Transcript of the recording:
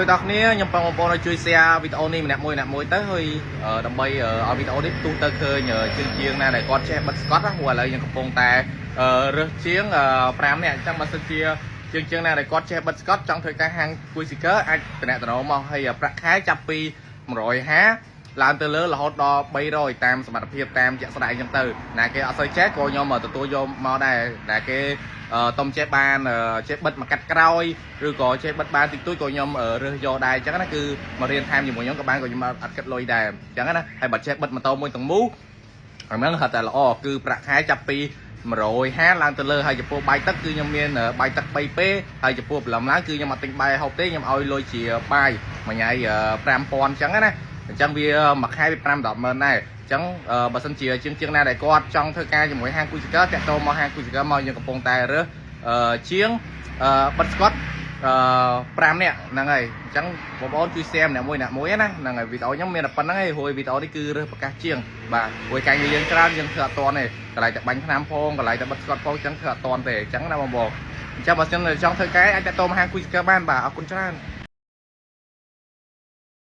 ជួយដល់គ្នាខ្ញុំបងប្អូនឲ្យជួយ share វីដេអូនេះម្នាក់មួយម្នាក់មួយទៅហើយដើម្បីឲ្យវីដេអូនេះផ្ទុះទៅឃើញជាងជាងណាដែលគាត់ចេះបិទស្កត់ណាព្រោះឥឡូវយើងកំពុងតែរើសជាង5នាក់អញ្ចឹងបើសិនជាជាងជាងណាដែលគាត់ចេះបិទស្កត់ចង់ធ្វើការហាងគួយស៊ីកឺអាចតំណតំណមកហើយប្រាក់ខែចាប់ពី150ឡើងទៅលើរហូតដល់300តាមសមត្ថភាពតាមជាក់ស្ដែងអញ្ចឹងទៅណាគេអត់សូវចេះក៏ខ្ញុំទទួលយកមកដែរណាគេ តុំចេះបានចេះបិទមកកាត់ក្រោយឬក៏ចេះបិទបានតិចតួចក៏ខ្ញុំរើសយកដែរអញ្ចឹងណាគឺមករៀនថែមជាមួយខ្ញុំក៏បានក៏ខ្ញុំអត់គិតលុយដែរអញ្ចឹងណាហើយបើចេះបិទម៉ូតូមួយទាំងមូលអាហ្នឹងហៅតែល្អគឺប្រាក់ខែចាប់ពី150ឡើងទៅលើហើយចំពោះបាយទឹកគឺខ្ញុំមានបាយទឹក3ពេលហើយចំពោះព្រលឹមឡើងគឺខ្ញុំអត់ទិញបាយហូបទេខ្ញុំឲ្យលុយជាបាយមួយថ្ងៃ5000អញ្ចឹងណាអញ្ចឹងវាមួយខែវា5 10ម៉ឺនដែរអញ្ចឹងបើសិនជាជាងជាងណាដែលគាត់ចង់ធ្វើការជាមួយហាងគូសកលតាក់ទងមកហាងគូសកលមកយើងកំពុងតែរើសជាងបិទស្កត់5នាក់ហ្នឹងហើយអញ្ចឹងបងប្អូនជួយ share ម្នាក់មួយម្នាក់មួយណាហ្នឹងហើយវីដេអូខ្ញុំមានតែប៉ុណ្្នឹងឯងព្រោះវីដេអូនេះគឺរើសប្រកាសជាងបាទព្រោះការងារយើងច្រើនយើងធ្វើអត់តាន់ទេកន្លែងតែបាញ់ថ្នាំផងកន្លែងតែបិទស្កត់ផងអញ្ចឹងធ្វើអត់តាន់ទេអញ្ចឹងណាបងប្អូនអញ្ចឹងបើសិនចង់ធ្វើការអាចតាក់ទងមកហាងគូសកលបានបាទអរគុណច្រើន។